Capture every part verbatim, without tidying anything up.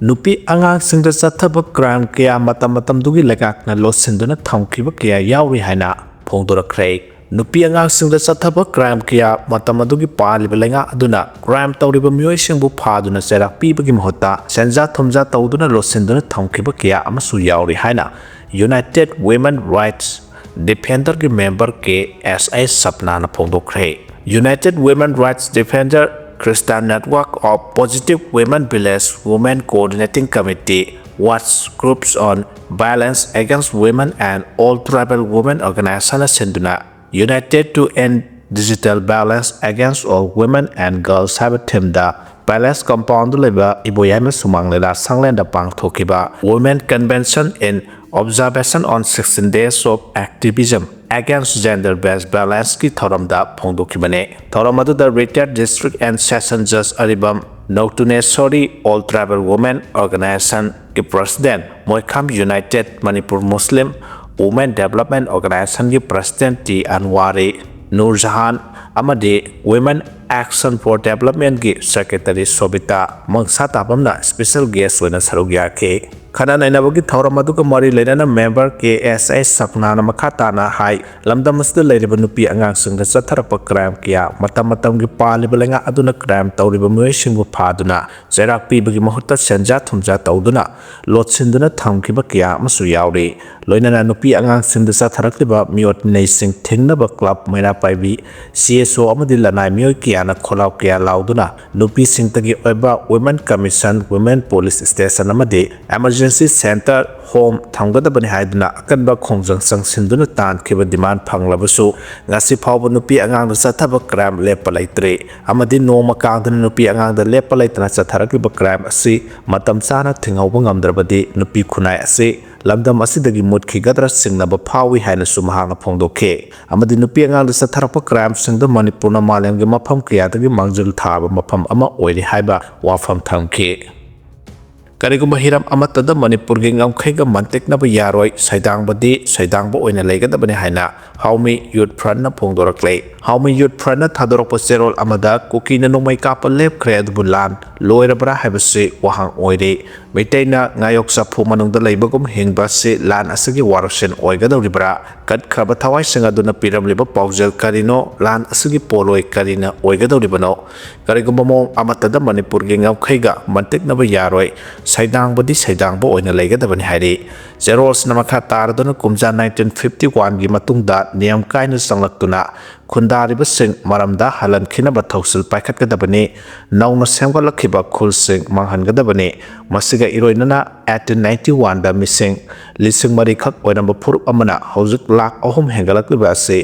ꯅꯨꯄꯤ ꯑꯉꯥꯡꯁꯤꯡꯗ ꯆꯠꯊꯕ ꯀ꯭ꯔꯥꯏꯝ ꯀꯌꯥ ꯃꯇꯝ ꯃꯇꯝꯗꯨꯒꯤ ꯂꯩꯉꯥꯛꯅ ꯂꯣꯠꯁꯤꯟꯗꯨꯅ ꯊꯝꯈꯤꯕ ꯀꯌꯥ ꯌꯥꯎꯔꯤ ꯍꯥꯏꯅ ꯐꯣꯡꯗꯣꯔꯛꯈ꯭ꯔꯦ꯫ ꯅꯨꯄꯤ ꯑꯉꯥꯡꯁꯤꯡꯗ ꯆꯠꯊꯕ ꯀ꯭ꯔꯥꯏꯝ ꯀꯌꯥ ꯃꯇꯝ ꯑꯗꯨꯒꯤ ꯄꯥꯜꯂꯤꯕ ꯂꯩꯉꯥꯛ ꯑꯗꯨꯅ ꯀ꯭ꯔꯥꯏꯝ ꯇꯧꯔꯤꯕ ꯃꯤꯑꯣꯏꯁꯤꯡꯕꯨ ꯐꯥꯗꯨꯅ ꯆꯩꯔꯥꯛ ꯄꯤꯕꯒꯤ ꯃꯍꯨꯠꯇ ꯁꯦꯟꯖꯥ ꯊꯨꯝꯖꯥ ꯇꯧꯗꯨꯅ ꯂꯣꯠꯁꯤꯟꯗꯨꯅ ꯊꯝꯈꯤꯕ ꯀꯌꯥ ꯑꯃꯁꯨ ꯌꯥꯎꯔꯤ ꯍꯥꯏꯅ United Women Rights Defenderꯒꯤ member K S I ꯁꯞꯅꯥꯅ ꯐꯣꯡꯗꯣꯛꯈ꯭ꯔꯦ꯫ United Women Rights Defender, Christian Network of Positive Women Village, Women Coordinating Committee, Watch Groups on Violence Against Women and All Tribal Women Organization ꯁꯤꯟꯗꯨꯅ United to End Digital Violence Against All Women and Girls ꯍꯥꯏꯕ themeꯗ Palace Compoundꯗ ꯂꯩꯕ ꯏꯕꯣꯌꯥꯏꯃ ꯁꯨꯃꯥꯡ ꯂꯤꯂꯥ ꯁꯪꯂꯦꯟꯗ ꯄꯥꯡꯊꯣꯛꯈꯤꯕ Women Convention in Observation on sixteen Days of Activism Against Gender Based Violenceꯀꯤ ꯊꯧꯔꯝꯗ ꯐꯣꯡꯗꯣꯛꯈꯤꯕꯅꯤ꯫ ꯊꯧꯔꯝ ꯑꯗꯨꯗ retired District and Session Judge Aribam ꯅꯧꯇꯨꯅꯦꯁꯣꯔꯤ, All Tribal Women Organizationꯒꯤ President, ꯃꯣꯏꯈꯥꯝ United Manipur Muslim Women Development Organizationꯒꯤ President T ꯑꯟꯋꯥꯔꯤ ꯅꯨꯔꯖꯍꯥꯟ ꯑꯃꯗꯤ Women Action for Developmentꯀꯤ Secretary ꯁꯣꯕꯤꯇꯥ ꯃꯪꯁꯥ ꯇꯥꯕꯝꯅ special guest ꯑꯣꯏꯅ ꯁꯔꯨꯛ ꯌꯥꯈꯤ꯫ ꯈꯟꯅ ꯅꯩꯅꯕꯒꯤ ꯊꯧꯔꯝ ꯑꯗꯨꯒ ꯃꯔꯤ ꯂꯩꯅꯅ member K S I ꯁꯞꯅꯥꯅ ꯃꯈꯥ ꯇꯥꯅ ꯍꯥꯏ, ꯂꯝꯗꯝ ꯑꯁꯤꯗ ꯂꯩꯔꯤꯕ ꯅꯨꯄꯤ ꯑꯉꯥꯡꯁꯤꯡꯗ ꯆꯠꯊꯔꯛꯄ ꯀ꯭ꯔꯥꯏꯝ ꯀꯌꯥ ꯃꯇꯝ ꯃꯇꯝꯒꯤ ꯄꯥꯜꯂꯤꯕ ꯂꯩꯉꯥꯛ ꯑꯗꯨꯅ ꯀ꯭ꯔꯥꯏꯝ ꯇꯧꯔꯤꯕ ꯃꯤꯑꯣꯏꯁꯤꯡꯕꯨ ꯐꯥꯗꯨꯅ ꯆꯩꯔꯥꯛ ꯄꯤꯕꯒꯤ ꯃꯍꯨꯠꯇ ꯁꯦꯟꯖꯥ ꯊꯨꯝꯖꯥ ꯇꯧꯗꯨꯅ ꯂꯣꯠꯁꯤꯟꯗꯨꯅ ꯊꯝꯈꯤꯕ ꯀꯌꯥ ꯑꯃꯁꯨ ꯌꯥꯎꯔꯤ꯫ ꯂꯣꯏꯅꯅ ꯅꯨꯄꯤ ꯑꯉꯥꯡꯁꯤꯡꯗ ꯆꯠꯊꯔꯛꯂꯤꯕ ꯃꯤꯑꯣꯠ ꯃꯤꯅꯩꯁꯤꯡ ꯊꯤꯡꯅꯕ ꯀ꯭ꯂꯕ ꯃꯩꯔꯥ ꯄꯥꯏꯕꯤ, C S O ꯑꯃꯗꯤ ꯂꯅꯥꯏ ꯃꯤꯑꯣꯏ ꯀꯌꯥꯅ ꯈꯣꯜꯂꯥꯎ ꯀꯌꯥ ꯂꯥꯎꯗꯨꯅ ꯅꯨꯄꯤꯁꯤꯡꯇꯒꯤ ꯑꯣꯏꯕ Women Commission, Women Police Station ꯑꯃꯗꯤ Emergency Center, Home ꯊꯝꯒꯗꯕꯅꯤ ꯍꯥꯏꯗꯨꯅ ꯑꯀꯟꯕ ꯈꯣꯡꯖꯪ ꯆꯪꯁꯤꯟꯗꯨꯅ ꯇꯥꯟꯈꯤꯕ demand ꯐꯪꯂꯕꯁꯨ ꯉꯁꯤ ꯐꯥꯎꯕ ꯅꯨꯄꯤ ꯑꯉꯥꯡꯗ ꯆꯠꯊꯕ ꯀ꯭ꯔꯥꯏꯝ ꯂꯦꯞꯄ ꯂꯩꯇ꯭ꯔꯤ꯫ ꯑꯃꯗꯤ ꯅꯣꯡꯃ ꯀꯥꯡꯗꯅ ꯅꯨꯄꯤ ꯑꯉꯥꯡꯗ ꯂꯦꯞꯄ ꯂꯩꯇꯅ ꯆꯠꯊꯔꯛꯂꯤꯕ ꯀ꯭ꯔꯥꯏꯝ ꯑꯁꯤ ꯃꯇꯝ ꯆꯥꯅ ꯊꯤꯡꯍꯧꯕ ꯉꯝꯗ꯭ꯔꯕꯗꯤ ꯅꯨꯄꯤ ꯈꯨꯟꯅꯥꯏ ꯑꯁꯤ ꯂꯝꯗꯝ ꯑꯁꯤꯗꯒꯤ ꯃꯨꯠꯈꯤꯒꯗ꯭ꯔꯥ ꯆꯤꯡꯅꯕ ꯐꯥꯎꯏ ꯍꯥꯏꯅꯁꯨ ꯃꯍꯥꯛꯅ ꯐꯣꯡꯗꯣꯛꯈꯤ꯫ ꯑꯃꯗꯤ ꯅꯨꯄꯤ ꯑꯉꯥꯡꯗ ꯆꯠꯊꯔꯛꯄ ꯀ꯭ꯔꯥꯏꯝꯁꯤꯡꯗ ꯃꯅꯤꯄꯨꯔꯅ ꯃꯥꯂꯦꯝꯒꯤ ꯃꯐꯝ ꯀꯌꯥꯗꯒꯤ ꯃꯥꯡꯖꯤꯜ ꯊꯥꯕ ꯃꯐꯝ ꯑꯃ ꯑꯣꯏꯔꯤ ꯍꯥꯏꯕ ꯋꯥꯐꯝ ꯊꯝꯈꯤ꯫ ꯀꯔꯤꯒꯨꯝꯕ ꯍꯤꯔꯝ ꯑꯃꯠꯇꯗ ꯃꯅꯤꯄꯨꯔꯒꯤ ꯉꯝꯈꯩꯒ ꯃꯟꯇꯤꯛꯅꯕ ꯌꯥꯔꯣꯏ, ꯁꯩꯗꯥꯡꯕꯗꯤ ꯁꯩꯗꯥꯡꯕ ꯑꯣꯏꯅ ꯂꯩꯒꯗꯕꯅꯤ ꯍꯥꯏꯅ ꯍꯥꯎꯃꯤ ꯌꯨꯠ ꯐ꯭ꯔꯟꯠꯅ ꯐꯣꯡꯗꯣꯔꯛꯂꯦ꯫ ꯍꯥꯎꯃꯤ ꯌꯨꯠ ꯐ꯭ꯔꯟꯠꯅ ꯊꯥꯗꯣꯔꯛꯄ ꯆꯦꯔꯣꯜ ꯑꯃꯗ ꯀꯨꯀꯤꯅ ꯅꯣꯡꯃꯩ ꯀꯥꯞꯄ ꯂꯦꯞꯈ꯭ꯔꯦ, ꯑꯗꯨꯕꯨ ꯂꯥꯟ ꯂꯣꯏꯔꯕ꯭ꯔꯥ ꯍꯥꯏꯕꯁꯤ ꯋꯥꯍꯪ ꯑꯣꯏꯔꯤ꯫ ꯃꯩꯇꯩꯅ ꯉꯥꯌꯣꯛ ꯆꯐꯨ ꯃꯅꯨꯡꯗ ꯂꯩꯕꯒꯨꯝ ꯍꯤꯡꯕ ꯑꯁꯤ ꯂꯥꯟ ꯑꯁꯤꯒꯤ ꯋꯥꯔꯣꯏꯁꯤꯟ ꯑꯣꯏꯒꯗꯧꯔꯤꯕ꯭ꯔꯥ? ꯀꯠꯈ꯭ꯔꯕ ꯊꯋꯥꯏꯁꯤꯡ ꯑꯗꯨꯅ ꯄꯤꯔꯝꯂꯤꯕ ꯄꯥꯎꯖꯦꯜ ꯀꯔꯤꯅꯣ? ꯂꯥꯟ ꯑꯁꯤꯒꯤ ꯄꯣꯠꯂꯣꯏ ꯀꯔꯤꯅ ꯑꯣꯏꯒꯗꯧꯔꯤꯕꯅꯣ? ꯀꯔꯤꯒꯨꯝꯕ ꯃꯑꯣꯡ ꯑꯃꯠꯇꯗ ꯃꯅꯤꯄꯨꯔꯒꯤ ꯉꯝꯈꯩꯒ ꯃꯟꯇꯤꯛꯅꯕ ꯌꯥꯔꯣꯏ, ꯁꯩꯗꯥꯡꯕꯗꯤ ꯁꯩꯗꯥꯡꯕ ꯑꯣꯏꯅ ꯂꯩꯒꯗꯕꯅꯤ ꯍꯥꯏꯔꯤ꯫ ꯆꯦꯔꯣꯜꯁꯅ ꯃꯈꯥ ꯇꯥꯔꯗꯨꯅ ꯀꯨꯝꯖꯥ ꯅꯥꯏꯟꯇꯤꯟ ꯐꯤꯐꯇꯤ ꯋꯥꯟꯒꯤ ꯃꯇꯨꯡꯗ ꯅꯤꯌꯝ ꯀꯥꯏꯅ ꯆꯪꯂꯛꯇꯨꯅ ꯈꯨꯟꯗꯥꯔꯤꯕꯁꯤꯡ ꯃꯔꯝꯗ ꯍꯜꯍꯟꯈꯤꯅꯕ ꯊꯧꯁꯤꯜ ꯄꯥꯏꯈꯠꯀꯗꯕꯅꯤ, ꯅꯧꯅ ꯁꯦꯝꯒꯠꯂꯛꯈꯤꯕ ꯈꯨꯜꯁꯤꯡ ꯃꯥꯡꯍꯟꯒꯗꯕꯅꯤ꯫ ꯃꯁꯤꯒ ꯏꯔꯣꯏꯅꯅ ꯑꯩꯠꯇꯤꯟ ꯅꯥꯏꯟꯇꯤ ꯋꯥꯟꯗ ꯃꯤꯁꯤꯡ ꯂꯤꯁꯤꯡ ꯃꯔꯤꯈꯛ ꯑꯣꯏꯔꯝꯕ ꯐꯨꯔꯨꯞ ꯑꯃꯅ ꯍꯧꯖꯤꯛ ꯂꯥꯈ ꯑꯍꯨꯝ ꯍꯦꯟꯒꯠꯂꯛꯂꯤꯕ ꯑꯁꯤ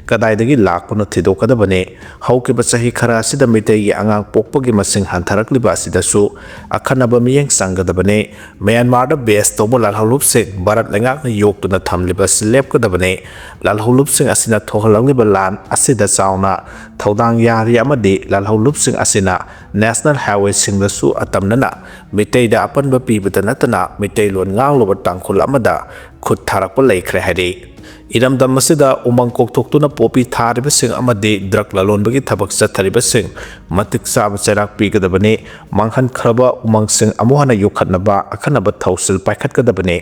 ꯀꯗꯥꯏꯗꯒꯤ ꯂꯥꯛꯄꯅꯣ ꯊꯤꯗꯣꯛꯀꯗꯕꯅꯤ꯫ ꯍꯧꯈꯤꯕ ꯆꯍꯤ ꯈꯔ ꯑꯁꯤꯗ ꯃꯤꯇꯩꯒꯤ ꯑꯉꯥꯡ ꯄꯣꯛꯄꯒꯤ ꯃꯁꯤꯡ ꯍꯟꯊꯔꯛꯂꯤꯕ ꯑꯁꯤꯗꯁꯨ ꯑꯈꯟꯅꯕ ꯃꯤꯠꯌꯦꯡ ꯆꯪꯒꯗꯕꯅꯤ꯫ ꯃ꯭ꯌꯥꯟꯃꯥꯔꯗ ꯕꯦꯁ ꯇꯧꯕ ꯂꯥꯜꯍꯧꯂꯨꯞꯁꯤꯡ ꯚꯥꯔꯠ ꯂꯩꯉꯥꯛꯅ ꯌꯣꯛꯇꯨꯅ ꯊꯝꯂꯤꯕ ꯑꯁꯤ ꯂꯦꯞꯀꯗꯕꯅꯤ꯫ ꯂꯥꯜꯍꯧꯂꯨꯞꯁꯤꯡ ꯑꯁꯤꯅ ꯊꯣꯛꯍꯜꯂꯛꯂꯤꯕ ꯂꯥꯟ ꯑꯁꯤꯗ ꯆꯥꯎꯅ ꯊꯧꯗꯥꯡ ꯌꯥꯔꯤ ꯑꯃꯗꯤ ꯂꯥꯜꯍꯧꯂꯨꯞꯁꯤꯡ ꯑꯁꯤꯅ ꯅꯦꯁꯅꯦꯜ ꯍꯥꯏꯋꯦꯁꯤꯡꯗꯁꯨ ꯑꯇꯝꯅꯅ ꯃꯤꯇꯩꯗ ꯑꯄꯟꯕ ꯄꯤꯕꯇ ꯅꯠꯇꯅ ꯃꯤꯇꯩꯂꯣꯟ ꯉꯥꯡꯂꯨꯕ ꯇꯥꯡꯈꯨꯜ ꯑꯃꯗ ꯈꯨꯠ ꯊꯥꯔꯛꯄ ꯂꯩꯈ꯭ꯔꯦ ꯍꯥꯏꯔꯤ꯫ ꯏꯔꯝꯗꯝ ꯑꯁꯤꯗ ꯎꯃꯪ ꯀꯣꯛꯊꯣꯛꯇꯨꯅ ꯄꯣꯄꯤ ꯊꯥꯔꯤꯕꯁꯤꯡ ꯑꯃꯗꯤ ꯗ꯭ꯔꯒ ꯂꯂꯣꯟꯕꯒꯤ ꯊꯕꯛ ꯆꯠꯊꯔꯤꯕꯁꯤꯡ ꯃꯇꯤꯛ ꯆꯥꯕ ꯆꯩꯔꯥꯛ ꯄꯤꯒꯗꯕꯅꯤ꯫ ꯃꯥꯡꯍꯟꯈ꯭ꯔꯕ ꯎꯃꯪꯁꯤꯡ ꯑꯃꯨꯛ ꯍꯟꯅ ꯌꯣꯛꯈꯠꯅꯕ ꯑꯈꯟꯅꯕ ꯊꯧꯁꯤꯜ ꯄꯥꯏꯈꯠꯀꯗꯕꯅꯤ꯫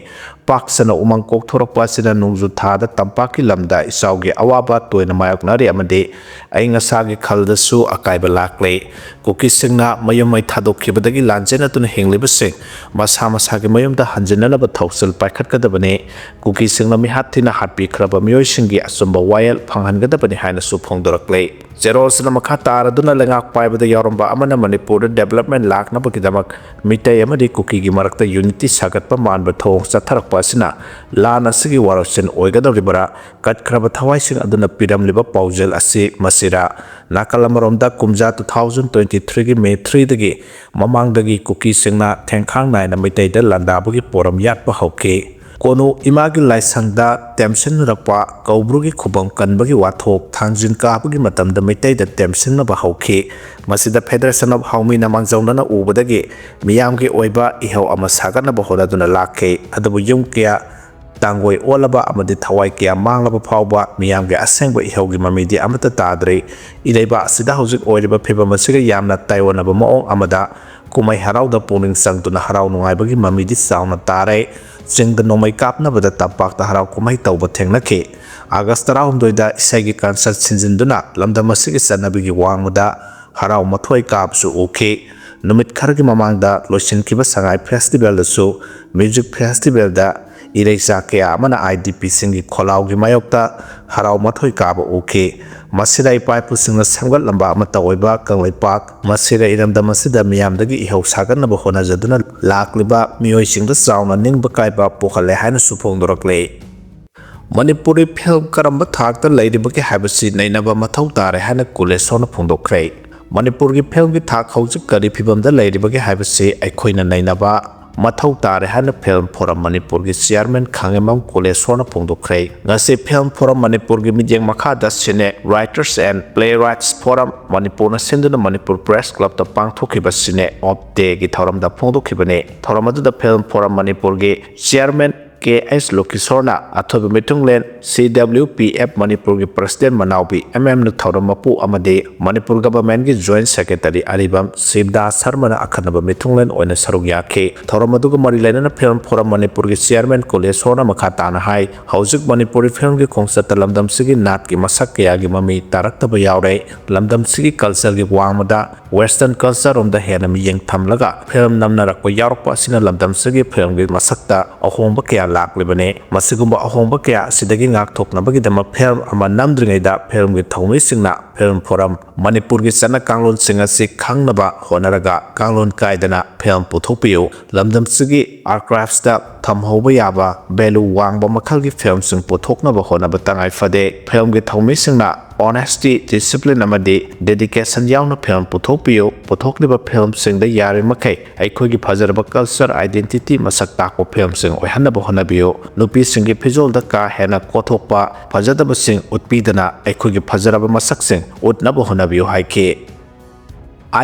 ꯄꯥꯛ ꯁꯟꯅ ꯎꯃꯪ ꯀꯣꯛꯊꯣꯔꯛꯄ ꯑꯁꯤꯅ ꯅꯣꯡꯖꯨ ꯊꯥꯗ ꯇꯝꯄꯥꯛꯀꯤ ꯂꯝꯗ ꯏꯆꯥꯎꯒꯤ ꯑꯋꯥꯕ ꯇꯣꯏꯅ ꯃꯥꯌꯣꯛꯅꯔꯤ ꯑꯃꯗꯤ ꯑꯏꯪ ꯑꯁꯥꯒꯤ ꯈꯜꯗꯁꯨ ꯑꯀꯥꯏꯕ ꯂꯥꯛꯂꯦ꯫ ꯀꯨꯀꯤꯁꯤꯡꯅ ꯃꯌꯨꯝ ꯃꯩ ꯊꯥꯗꯣꯛꯈꯤꯕꯗꯒꯤ ꯂꯥꯟꯖꯦꯟꯅꯗꯨꯅ ꯍꯤꯡꯂꯤꯕꯁꯤꯡ ꯃꯁꯥ ꯃꯁꯥꯒꯤ ꯃꯌꯨꯝꯗ ꯍꯟꯖꯤꯟꯅꯅꯕ ꯊꯧꯁꯤꯜ ꯄꯥꯏꯈꯠꯀꯗꯕꯅꯤ꯫ ꯀꯨꯀꯤꯁꯤꯡꯅ ꯃꯤꯍꯥꯠ ꯊꯤꯅ ꯍꯥꯠꯄꯤꯈ꯭ꯔꯕ ꯃꯤꯑꯣꯏꯁꯤꯡꯒꯤ ꯑꯆꯨꯝꯕ ꯋꯥꯌꯦꯜ ꯐꯪꯍꯟꯒꯗꯕꯅꯤ ꯍꯥꯏꯅꯁꯨ ꯐꯣꯡꯗꯣꯔꯛꯂꯦ꯫ ꯆꯦꯔꯣꯜꯁꯅ ꯃꯈꯥ ꯇꯥꯔꯗꯨꯅ ꯂꯩꯉꯥꯛ ꯄꯥꯏꯕꯗ ꯌꯥꯎꯔꯝꯕ ꯑꯃꯅ ꯃꯅꯤꯄꯨꯔꯗ ꯗꯦꯕꯂꯞꯃꯦꯟ ꯂꯥꯛꯅꯕꯒꯤꯗꯃꯛ ꯃꯤꯇꯩ ꯑꯃꯗꯤ ꯀꯨꯀꯤꯒꯤ ꯃꯔꯛꯇ ꯌꯨꯅꯤꯇꯤ ꯁꯥꯒꯠꯄ ꯃꯥꯟꯕ ꯊꯧꯑꯣꯡ ꯆꯠꯊꯔꯛꯄ ꯑꯁꯤꯅ ꯂꯥꯟ ꯑꯁꯤꯒꯤ ꯋꯥꯔꯣꯏꯁꯤꯟ ꯑꯣꯏꯒꯗꯧꯔꯤꯕꯔꯥ? ꯀꯠꯈ꯭ꯔꯕ ꯊꯋꯥꯏꯁꯤꯡ ꯑꯗꯨꯅ ꯄꯤꯔꯝꯂꯤꯕ ꯄꯥꯎꯖꯦꯜ ꯑꯁꯤ ꯃꯁꯤꯔꯥ? ꯅꯥꯀꯜ ꯑꯃꯔꯣꯝꯗ ꯀꯨꯝꯖꯥ two thousand twenty threeꯒꯤ May threeꯗꯒꯤ ꯃꯃꯥꯡꯗꯒꯤ ꯀꯨꯀꯤꯁꯤꯡꯅ ꯊꯦꯡꯈꯥꯡ ꯅꯥꯏꯅ ꯃꯩꯇꯩꯗ ꯂꯥꯟꯗꯥꯕꯒꯤ ꯄꯣꯔꯝ ꯌꯥꯠꯄ ꯍꯧꯈꯤ꯫ ꯀꯣꯅꯨ ꯏꯃꯥꯒꯤ ꯂꯥꯏꯁꯪꯗ ꯇꯦꯝꯁꯤꯟꯅꯔꯛꯄ ꯀꯧꯕ꯭ꯔꯨꯒꯤ ꯈꯨꯕꯝ ꯀꯟꯕꯒꯤ ꯋꯥꯊꯣꯛ ꯊꯥꯡꯖꯤꯟ ꯀꯥꯕꯒꯤ ꯃꯇꯝꯗ ꯃꯩꯇꯩꯗ ꯇꯦꯝꯁꯤꯟꯅꯕ ꯍꯧꯈꯤ꯫ ꯃꯁꯤꯗ Federation of ꯍꯥꯎꯃꯤꯅ ꯃꯥꯡꯖꯧꯅꯅ ꯎꯕꯗꯒꯤ ꯃꯤꯌꯥꯝꯒꯤ ꯑꯣꯏꯕ ꯏꯍꯧ ꯑꯃ ꯁꯥꯒꯠꯅꯕ ꯍꯣꯠꯅꯗꯨꯅ ꯂꯥꯛꯈꯤ꯫ ꯑꯗꯨꯕꯨ ꯌꯨꯝ ꯀꯌꯥ ꯇꯥꯡꯒꯣꯏ ꯑꯣꯜꯂꯕ ꯑꯃꯗꯤ ꯊꯋꯥꯏ ꯀꯌꯥ ꯃꯥꯡꯂꯕ ꯐꯥꯎꯕ ꯃꯤꯌꯥꯝꯒꯤ ꯑꯁꯦꯡꯕ ꯏꯍꯧꯒꯤ ꯃꯃꯤꯗꯤ ꯑꯃꯠꯇ ꯇꯥꯗ꯭ꯔꯤ꯫ ꯏꯔꯩꯕꯥꯛ ꯑꯁꯤꯗ ꯍꯧꯖꯤꯛ ꯑꯣꯏꯔꯤꯕ ꯐꯤꯕꯝ ꯑꯁꯤꯒ ꯌꯥꯝꯅ ꯇꯥꯏꯑꯣꯟꯅꯕ ꯃꯑꯣꯡ ꯑꯃꯗ ꯀꯨꯝꯍꯩ ꯍꯔꯥꯎꯗ ꯄꯨꯛꯅꯤꯡ ꯆꯪꯗꯨꯅ ꯍꯔꯥꯎ ꯅꯨꯡꯉꯥꯏꯕꯒꯤ ꯃꯃꯤꯗꯤ ꯆꯥꯎꯅ ꯇꯥꯔꯦ꯫ ꯆꯤꯡꯗ ꯅꯣꯡꯃꯩ ꯀꯥꯞꯅꯕꯗ ꯇꯝꯄꯥꯛꯇ ꯍꯔꯥꯎ ꯀꯨꯝꯍꯩ ꯇꯧꯕ ꯊꯦꯡꯅꯈꯤ꯫ ꯑꯥꯒꯁ ꯇꯔꯥꯍꯨꯝꯗꯣꯏꯗ ꯏꯁꯩꯒꯤ concert ꯁꯤꯟꯖꯤꯟꯗꯨꯅ ꯂꯝꯗꯝ ꯑꯁꯤꯒꯤ ꯆꯠꯅꯕꯤꯒꯤ ꯋꯥꯡꯃꯗ ꯍꯔꯥꯎ ꯃꯊꯣꯏ ꯀꯥꯕꯁꯨ ꯎꯈꯤ꯫ ꯅꯨꯃꯤꯠ ꯈꯔꯒꯤ ꯃꯃꯥꯡꯗ ꯂꯣꯏꯁꯤꯟꯈꯤꯕ ꯁꯉꯥꯏ festivalꯗꯁꯨ music festivalꯗ ꯏꯔꯩꯆꯥ ꯀꯌꯥ ꯑꯃꯅ IDPꯁꯤꯡꯒꯤ ꯈꯣꯜꯂꯥꯎꯒꯤ ꯃꯥꯌꯣꯛꯇ ꯍꯔꯥꯎ ꯃꯊꯣꯏ ꯀꯥꯕ ꯎꯈꯤ꯫ ꯃꯁꯤꯗ ꯏꯄꯥ ꯏꯄꯨꯁꯤꯡꯅ ꯁꯦꯝꯒꯠꯂꯝꯕ ꯑꯃꯠꯇ ꯑꯣꯏꯕ ꯀꯪꯂꯩꯄꯥꯛ, ꯃꯁꯤꯗ ꯏꯔꯝꯗꯝ ꯑꯁꯤꯗ ꯃꯤꯌꯥꯝꯗꯒꯤ ꯏꯍꯧ ꯁꯥꯒꯠꯅꯕ ꯍꯣꯠꯅꯖꯗꯨꯅ ꯂꯥꯛꯂꯤꯕ ꯃꯤꯑꯣꯏꯁꯤꯡꯗ ꯆꯥꯎꯅ ꯅꯤꯡꯕ ꯀꯥꯏꯕ ꯄꯣꯛꯍꯜꯂꯦ ꯍꯥꯏꯅꯁꯨ ꯐꯣꯡꯗꯣꯔꯛꯂꯤ꯫ ꯃꯅꯤꯄꯨꯔꯤ film ꯀꯔꯝꯕ ꯊꯥꯛꯇ ꯂꯩꯔꯤꯕꯒꯦ ꯍꯥꯏꯕꯁꯤ ꯅꯩꯅꯕ ꯃꯊꯧ ꯇꯥꯔꯦ ꯍꯥꯏꯅ ꯀꯨꯂꯦꯁꯣꯔꯅ ꯐꯣꯡꯗꯣꯛꯈ꯭ꯔꯦ꯫ ꯃꯅꯤꯄꯨꯔꯒꯤ filmꯒꯤ ꯊꯥꯛ ꯍꯧꯖꯤꯛ ꯀꯔꯤ ꯐꯤꯕꯝꯗ ꯂꯩꯔꯤꯕꯒꯦ ꯍꯥꯏꯕꯁꯤ ꯑꯩꯈꯣꯏꯅ ꯅꯩꯅꯕ ꯃꯊꯧ ꯇꯥꯔꯦ ꯍꯥꯏꯅ Film Forum ꯃꯅꯤꯄꯨꯔꯒꯤ chairman ꯈꯥꯉꯦꯝꯕꯝ ꯀꯨꯂꯦꯁꯣꯔꯅ ꯐꯣꯡꯗꯣꯛꯈ꯭ꯔꯦ꯫ ꯉꯁꯤ Film Forum ꯃꯅꯤꯄꯨꯔꯒꯤ ꯃꯤꯠꯌꯦꯡ ꯃꯈꯥꯗ Cine Writers and Playwrights Forum ꯃꯅꯤꯄꯨꯔꯅ ꯁꯤꯟꯗꯨꯅ ꯃꯅꯤꯄꯨꯔ Press Clubꯇ ꯄꯥꯡꯊꯣꯛꯈꯤꯕ Cine Off Dayꯒꯤ ꯊꯧꯔꯝꯗ ꯐꯣꯡꯗꯣꯛꯈꯤꯕꯅꯤ꯫ ꯊꯧꯔꯝ ꯑꯗꯨꯗ Film Forum ꯃꯅꯤꯄꯨꯔꯒꯤ chairman ꯀꯦ ꯑꯩꯆ ꯂꯣꯀꯦꯁꯣꯔꯅ, ꯑꯊꯣꯏꯕ ꯃꯤꯊꯨꯡꯂꯦꯟ, CWPF ꯃꯅꯤꯄꯨꯔꯒꯤ president ꯃꯅꯥꯎꯕꯤ ꯑꯦꯝ ꯑꯦꯝ ꯊꯧꯔꯝ ꯃꯄꯨ ꯑꯃꯗꯤ ꯃꯅꯤꯄꯨꯔ governmentꯀꯤ joint secretary ꯑꯔꯤꯕꯝ ꯁꯤꯕꯗꯥꯁ ꯁꯔꯃꯅ ꯑꯈꯟꯅꯕ ꯃꯤꯊꯨꯡꯂꯦꯟ ꯑꯣꯏꯅ ꯁꯔꯨꯛ ꯌꯥꯈꯤ꯫ ꯊꯧꯔꯝ ꯑꯗꯨꯒ ꯃꯔꯤ ꯂꯩꯅꯅ Film Forum ꯃꯅꯤꯄꯨꯔꯒꯤ chairman ꯀꯨꯂꯦꯁꯣꯔꯅ ꯃꯈꯥ ꯇꯥꯅ ꯍꯥꯏ, ꯍꯧꯖꯤꯛ ꯃꯅꯤꯄꯨꯔꯤ filmꯒꯤ ꯈꯣꯡꯆꯠꯇ ꯂꯝꯗꯝꯁꯤꯒꯤ ꯅꯥꯠꯀꯤ ꯃꯁꯛ ꯀꯌꯥꯒꯤ ꯃꯃꯤ ꯇꯥꯔꯛꯇꯕ ꯌꯥꯎꯔꯦ꯫ ꯂꯝꯗꯝꯁꯤꯒꯤ cultureꯒꯤ ꯋꯥꯡꯃꯗ western culture ꯔꯣꯝꯗ ꯍꯦꯟꯅ ꯃꯤꯠꯌꯦꯡ ꯊꯝꯂꯒ film ꯅꯝꯅꯔꯛꯄ ꯌꯥꯎꯔꯛꯄ ꯑꯁꯤꯅ ꯂꯝꯗꯝꯁꯤꯒꯤ filmꯒꯤ ꯃꯁꯛꯇ ꯑꯍꯣꯡꯕ ꯀꯌꯥ ꯂꯥꯛꯂꯤꯕꯅꯤ꯫ ꯃꯁꯤꯒꯨꯝꯕ ꯑꯍꯣꯡꯕ ꯀꯌꯥ ꯑꯁꯤꯗꯒꯤ ꯉꯥꯛꯊꯣꯛꯅꯕꯒꯤꯗꯃꯛ film ꯑꯃ ꯅꯝꯗ꯭ꯔꯤꯉꯩꯗ filmꯒꯤ ꯊꯧꯃꯤꯁꯤꯡꯅ Film Forum ꯃꯅꯤꯄꯨꯔꯒꯤ ꯆꯠꯅ ꯀꯥꯡꯂꯣꯟꯁꯤꯡ ꯑꯁꯤ ꯈꯪꯅꯕ ꯍꯣꯠꯅꯔꯒ ꯀꯥꯡꯂꯣꯟ ꯀꯥꯏꯗꯅ film ꯄꯨꯊꯣꯛꯄꯤꯌꯨ꯫ ꯂꯝꯗꯝꯁꯤꯒꯤ archives ꯇ ꯊꯝꯍꯧꯕ ꯌꯥꯕ value ꯋꯥꯡꯕ ꯃꯈꯜꯒꯤ filmꯁꯤꯡ ꯄꯨꯊꯣꯛꯅꯕ ꯍꯣꯠꯅꯕ ꯇꯉꯥꯏ ꯐꯗꯦ꯫ Filmꯒꯤ ꯊꯧꯃꯤꯁꯤꯡꯅ honesty, discipline ꯑꯃꯗꯤ dedication ꯌꯥꯎꯅ film ꯄꯨꯊꯣꯛꯄꯤꯌꯨ꯫ ꯄꯨꯊꯣꯛꯂꯤꯕ filmꯁꯤꯡꯗ ꯌꯥꯔꯤꯕꯃꯈꯩ ꯑꯩꯈꯣꯏꯒꯤ ꯐꯖꯔꯕ culture identity ꯃꯁꯛ ꯇꯥꯛꯄ filmꯁꯤꯡ ꯑꯣꯏꯍꯟꯅꯕ ꯍꯣꯠꯅꯕꯤꯌꯨ꯫ ꯅꯨꯄꯤꯁꯤꯡꯒꯤ ꯐꯤꯖꯣꯜꯗ ꯀꯥ ꯍꯦꯟꯅ ꯀꯣꯠꯊꯣꯛꯄ ꯐꯖꯗꯕꯁꯤꯡ ꯎꯠꯄꯤꯗꯅ ꯑꯩꯈꯣꯏꯒꯤ ꯐꯖꯔꯕ ꯃꯁꯛꯁꯤꯡ ꯎꯠꯅꯕ ꯍꯣꯠꯅꯕꯤꯌꯨ ꯍꯥꯏꯈꯤ꯫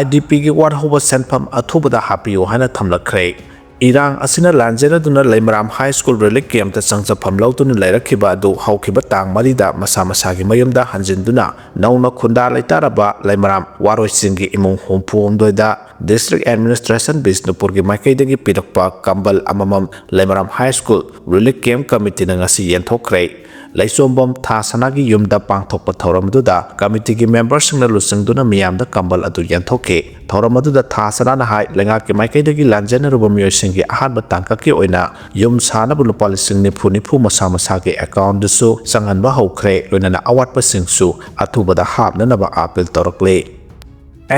IDPꯒꯤ ꯋꯥꯠꯍꯧꯕ ꯁꯦꯟꯐꯝ ꯑꯊꯨꯕꯗ ꯍꯥꯞꯄꯤꯌꯨ ꯍꯥꯏꯅ ꯊꯝꯂꯛꯈ꯭ꯔꯦ꯫ ꯏꯔꯥꯡ ꯑꯁꯤꯅ ꯂꯥꯟꯖꯦꯟꯅꯗꯨꯅ ꯂꯩꯃꯔꯥꯝ High School relief campꯇ ꯆꯪꯖꯐꯝ ꯂꯧꯗꯨꯅ ꯂꯩꯔꯛꯈꯤꯕ ꯑꯗꯨ ꯍꯧꯈꯤꯕ ꯇꯥꯡ ꯃꯔꯤꯗ ꯃꯁꯥ ꯃꯁꯥꯒꯤ ꯃꯌꯨꯝꯗ ꯍꯟꯖꯤꯟꯗꯨꯅ ꯅꯧꯅ ꯈꯨꯟꯗꯥ ꯂꯩꯇꯥꯔꯕ ꯂꯩꯃꯔꯥꯝ ꯋꯥꯔꯣꯏꯁꯤꯡꯒꯤ ꯏꯃꯨꯡ ꯍꯨꯝꯐꯨ ꯍꯨꯝꯗꯣꯏꯗ District Administration ꯕꯤꯁꯅꯨꯄꯨꯔꯒꯤ ꯃꯥꯏꯀꯩꯗꯒꯤ ꯄꯤꯔꯛꯄ ꯀꯝꯕꯜ ꯑꯃꯃꯝ ꯂꯩꯃꯔꯥꯝ High School relief camp committeeꯅ ꯉꯁꯤ ꯌꯦꯟꯊꯣꯛꯈ꯭ꯔꯦ꯫ ꯂꯩꯆꯣꯝꯕꯝ ꯊꯥ ꯁꯅꯥꯒꯤ ꯌꯨꯝꯗ ꯄꯥꯡꯊꯣꯛꯄ ꯊꯧꯔꯝ ꯑꯗꯨꯗ committeeꯒꯤ memberꯁꯤꯡꯅ ꯂꯨꯆꯤꯡꯗꯨꯅ ꯃꯤꯌꯥꯝꯗ ꯀꯝꯕꯜ ꯑꯗꯨ ꯌꯦꯟꯊꯣꯛꯈꯤ꯫ ꯊꯧꯔꯝ ꯑꯗꯨꯗ ꯊꯥ ꯁꯅꯥꯅ ꯍꯥꯏ, ꯂꯩꯉꯥꯛꯀꯤ ꯃꯥꯏꯀꯩꯗꯒꯤ ꯂꯥꯟꯖꯦꯟꯅꯔꯨꯕ ꯃꯤꯑꯣꯏꯁꯤꯡꯒꯤ ꯑꯍꯥꯟꯕ ꯇꯥꯡꯀꯛꯀꯤ ꯑꯣꯏꯅ ꯌꯨꯝ ꯁꯥꯅꯕ ꯂꯨꯄꯥ ꯂꯤꯁꯤꯡ ꯅꯤꯐꯨ ꯅꯤꯐꯨ ꯃꯁꯥ ꯃꯁꯥꯒꯤ accountꯗꯁꯨ ꯆꯪꯍꯟꯕ ꯍꯧꯈ꯭ꯔꯦ꯫ ꯂꯣꯏꯅꯅ ꯑꯋꯥꯠꯄꯁꯤꯡꯁꯨ ꯑꯊꯨꯕꯗ ꯍꯥꯞꯅꯅꯕ appeal ꯇꯧꯔꯛꯂꯤ꯫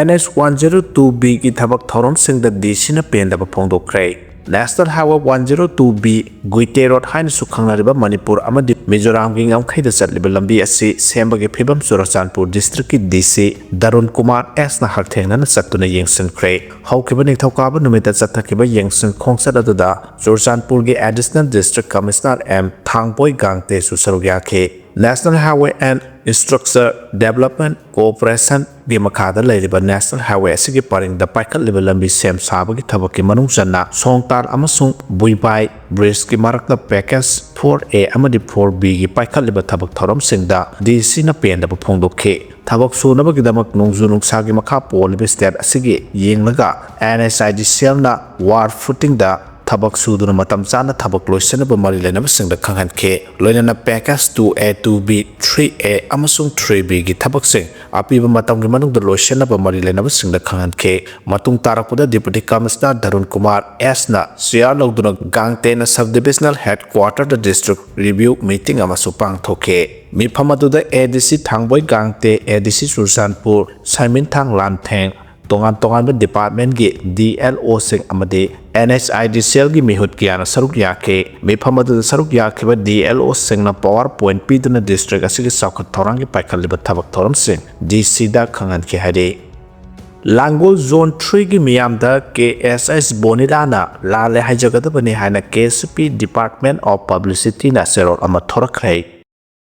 NH one zero two Bꯒꯤ ꯊꯕꯛ ꯊꯧꯔꯝꯁꯤꯡꯗ DCꯅ ꯄꯦꯟꯗꯕ ꯐꯣꯡꯗꯣꯛꯈ꯭ꯔꯦ꯫ National Highway one zero two B, Guite Road ꯍꯥꯏꯅꯁꯨ ꯈꯪꯅꯔꯤꯕ ꯃꯅꯤꯄꯨꯔ ꯑꯃꯗꯤ ꯃꯤꯖꯣꯔꯥꯝꯒꯤ ꯉꯝꯈꯩꯗ ꯆꯠꯂꯤꯕ ꯂꯝꯕꯤ ꯑꯁꯤ ꯁꯦꯝꯕꯒꯤ ꯐꯤꯕꯝ ꯆꯨꯔꯆꯥꯟꯄꯨꯔ Districtꯀꯤ DC ꯗꯔꯨꯟ ꯀꯨꯃꯥꯔ Sꯅ ꯍꯛꯊꯦꯡꯅꯅ ꯆꯠꯇꯨꯅ ꯌꯦꯡꯁꯤꯟꯈ꯭ꯔꯦ꯫ ꯍꯧꯈꯤꯕ ꯅꯤꯡꯊꯧꯀꯥꯕ ꯅꯨꯃꯤꯠꯇ ꯆꯠꯊꯈꯤꯕ ꯌꯦꯡꯁꯤꯟ ꯈꯣꯡꯆꯠ ꯑꯗꯨꯗ ꯆꯨꯔꯆꯥꯟꯄꯨꯔꯒꯤ Additional District Commissioner M ꯊꯥꯡꯕꯣꯏ ꯒꯥꯡꯇꯦꯁꯨ ꯁꯔꯨꯛ ꯌꯥꯈꯤ꯫ National Highway and Infrastructure Development Corporationꯒꯤ ꯃꯈꯥꯗ ꯂꯩꯔꯤꯕ National Highway ꯑꯁꯤꯒꯤ ꯄꯔꯤꯡꯗ ꯄꯥꯏꯈꯠꯂꯤꯕ ꯂꯝꯕꯤ ꯁꯦꯝ ꯁꯥꯕꯒꯤ ꯊꯕꯛꯀꯤ ꯃꯅꯨꯡ ꯆꯟꯅ ꯁꯣꯡꯇꯥꯜ ꯑꯃꯁꯨꯡ ꯕꯨꯏꯕꯥꯏ bridgeꯀꯤ ꯃꯔꯛꯇ package four A ꯑꯃꯗꯤ four Bꯒꯤ ꯄꯥꯏꯈꯠꯂꯤꯕ ꯊꯕꯛ ꯊꯧꯔꯝꯁꯤꯡꯗ DCꯅ ꯄꯦꯟꯗꯕ ꯐꯣꯡꯗꯣꯛꯈꯤ꯫ ꯊꯕꯛ ꯁꯨꯅꯕꯒꯤꯗꯃꯛ ꯅꯣꯡꯖꯨ ꯅꯨꯡꯁꯥꯒꯤ ꯃꯈꯥ ꯄꯣꯜꯂꯤꯕ state ꯑꯁꯤꯒꯤ ꯌꯦꯡꯂꯒ NHIDCLꯅ war footingꯗ ꯊꯕꯛ ꯁꯨꯗꯨꯅ ꯃꯇꯝ ꯆꯥꯅ ꯊꯕꯛ ꯂꯣꯏꯁꯤꯟꯅꯕ ꯃꯔꯤ ꯂꯩꯅꯕꯁꯤꯡꯗ ꯈꯪꯍꯟꯈꯤ꯫ ꯂꯣꯏꯅꯅ package two A, two B, three A ꯑꯃꯁꯨꯡ three Bꯒꯤ ꯊꯕꯛꯁꯤꯡ ꯑꯄꯤꯕ ꯃꯇꯝꯒꯤ ꯃꯅꯨꯡꯗ ꯂꯣꯏꯁꯤꯟꯅꯕ ꯃꯔꯤ ꯂꯩꯅꯕꯁꯤꯡꯗ ꯈꯪꯍꯟꯈꯤ꯫ ꯃꯇꯨꯡ ꯇꯥꯔꯛꯄꯗ Deputy Commissioner ꯗꯔꯨꯟ ꯀꯨꯃꯥꯔ Sꯅ chair ꯂꯧꯗꯨꯅ ꯒꯥꯡꯇꯦꯅ Sub Divisional Headquarterꯗ District Review Meeting ꯑꯃꯁꯨ ꯄꯥꯡꯊꯣꯛꯈꯤ꯫ ꯃꯤꯐꯝ ꯑꯗꯨꯗ ADC ꯊꯥꯡꯕꯣꯏ ꯒꯥꯡꯇꯦ, ADC ꯆꯨꯔꯆꯥꯟꯄꯨꯔ ꯁꯥꯏꯃꯤꯟꯊꯥꯡ ꯂꯥꯟꯊꯦꯡ, ꯇꯣꯉꯥꯟ ꯇꯣꯉꯥꯟꯕ departmentꯀꯤ DLOꯁꯤꯡ ꯑꯃꯗꯤ ꯑꯦꯟ ꯑꯩꯆ ꯑꯥꯏ ꯗꯤ ꯁꯦꯜꯒꯤ ꯃꯤꯍꯨꯠ ꯀꯌꯥꯅ ꯁꯔꯨꯛ ꯌꯥꯈꯤ꯫ ꯃꯤꯐꯝ ꯑꯗꯨꯗ ꯁꯔꯨꯛ ꯌꯥꯈꯤꯕ ꯗꯤ ꯑꯦꯜ ꯑꯣꯁꯤꯡꯅ ꯄꯥꯋꯔ ꯄꯣꯏꯟꯠ ꯄꯤꯗꯨꯅ ꯗꯤꯁꯇ꯭ꯔꯤꯛ ꯑꯁꯤꯒꯤ ꯆꯥꯎꯈꯠ ꯊꯧꯔꯥꯡꯒꯤ ꯄꯥꯏꯈꯠꯂꯤꯕ ꯊꯕꯛ ꯊꯧꯔꯝꯁꯤꯡ ꯗꯤ ꯁꯤꯗ ꯈꯪꯍꯟꯈꯤ ꯍꯥꯏꯔꯤ꯫ ꯂꯥꯡꯒꯣꯜ ꯖꯣꯟ ꯊ꯭ꯔꯤꯒꯤ ꯃꯤꯌꯥꯝꯗ ꯀꯦ ꯑꯦꯁ ꯑꯩꯆ ꯕꯣꯅꯤꯂꯥꯅ ꯂꯥꯜꯂꯦ ꯍꯥꯏꯖꯒꯗꯕꯅꯤ ꯍꯥꯏꯅ ꯀꯦ ꯑꯦꯁ ꯄꯤ ꯗꯤꯄꯥꯔꯠꯃꯦꯟꯠ ꯑꯣꯐ ꯄꯕ꯭ꯂꯤꯁꯤꯇꯤꯅ ꯆꯦꯔꯣꯜ ꯑꯃ ꯊꯣꯔꯛꯈ꯭ꯔꯦ꯫